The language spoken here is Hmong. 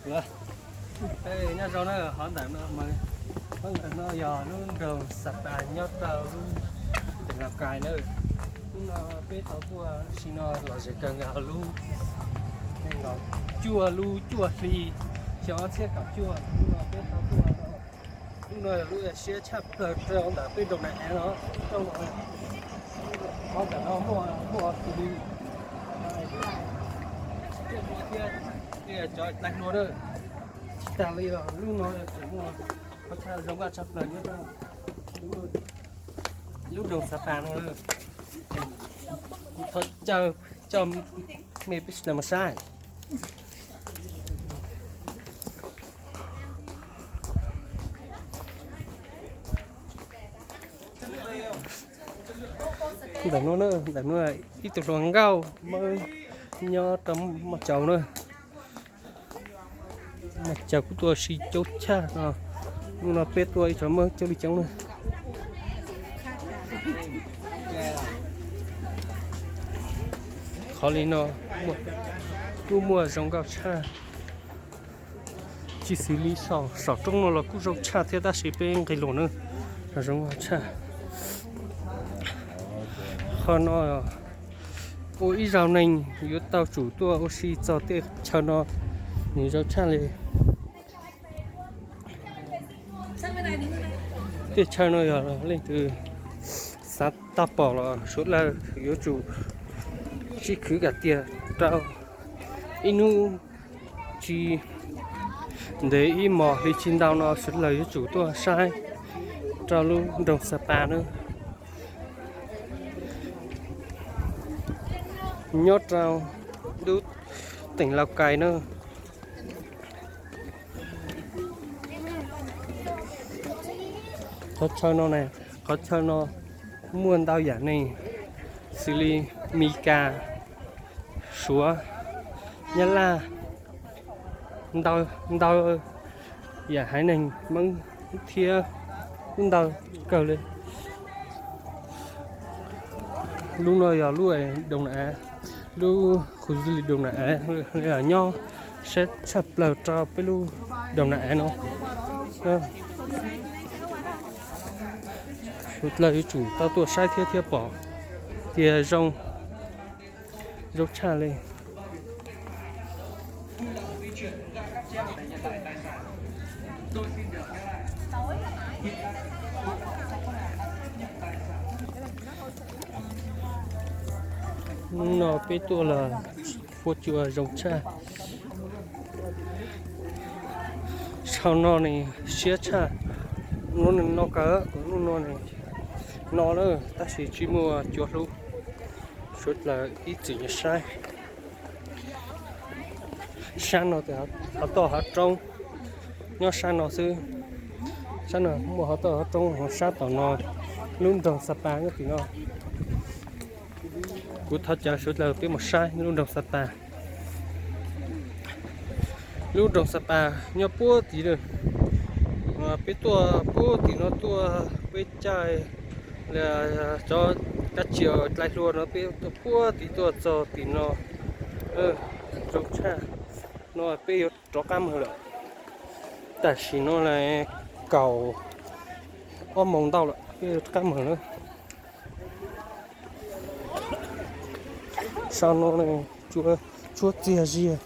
Nyob zoo na, qhov ntawm no, qhov ntawm no yog lub nroog Xapas nyob rau lub tỉnh Lào Cai na. Hnub no peb tau tuaj sim no los ze kawg nkaus lub, cuaj lub cuaj hli xyoo ob txhiab kaum cuaj, hnub no peb tau tuaj. Lub no yog lub siab tshaj plaws rau ntawm peb nroog na av no. Qhov ntawm no muaj muaj tus li thiab cov dai hlua na. Tsis tas li los lub no tseem muaj qhov chaw zoo nkauj tshaj plaws nyob rau lub nroog Xapas no. Kuv thov caw coj mej peb sawv daws mus saib. Ntawm no, ntawm no ib tug hluas nkauj Mab nyob rau Maj Cau na. Maj Cau kuj tuaj ua si caub tshaj no. Hnub no peb tuaj ib tsoom Mab coob li coob na. Qhov li no kuj muaj zoo nkauj tshaj. Tsis xws li saum roob no los kuj zoo tshaj thiab tab sis peb nqis los na, zoo nkauj tshaj. Qhov no ua ib zaug neeg yuav tau tsum tuaj ua si txog tej chaw no, nws zoo tshaj li. Tej chaw no yog leej twg xav tau pom los sawv daws yuav tsum sib khwv kom tiag rau ib hnub tsis ntev ib hmos hli tsis ntau no sawv daws yuav tsum tuaj saib rau lub nroog Xapas na. Nyob rau lub tỉnh Lào Cai na. Qhov chaw no, qhov chaw no muaj ntau yam neeg xws li Mis Kas, Suav, Nyab Laj, ntau yam haiv neeg Hmoob thiab ntau kawg li. Lub no yog lub Đông Nam Á, lub khu du lịch Đông Nam Á, nyob siab tshaj plaws rau peb lub Đông Nam Á no. Sawv daws yuav tsum tau tuaj saib thiab thiaj pom tias zoo, zoo tshaj li. Hnub no peb tuaj los huab cua zoo tshaj. Saum no ne siab tshaj. Hnub no kawg, hnub no ne no lawm tab sis tsis muaj cua hlub. Sawv daws ib txwm nyob saib. Sab no ces hov toj hov roob, nyob sab no xwb. Sab no muaj hov toj hov roob, sab tom no lub nroog Xapas nyob tim no. Kuv thov caw sawv daws peb mus saib lub nroog Xapas. Lub nroog Xapas nyob puag tim, peb tuaj puag tim no tuaj peb caij cov kab tsiav dai hlua no peb tuaj puag tim tuaj txog tim no. Zoo tshaj. No peb yuav rov qab mus lawm. Tam sim no li kaum ob moos ntau lawm peb yuav rov qab mus lawm. Saum no tshuab txiag ziag,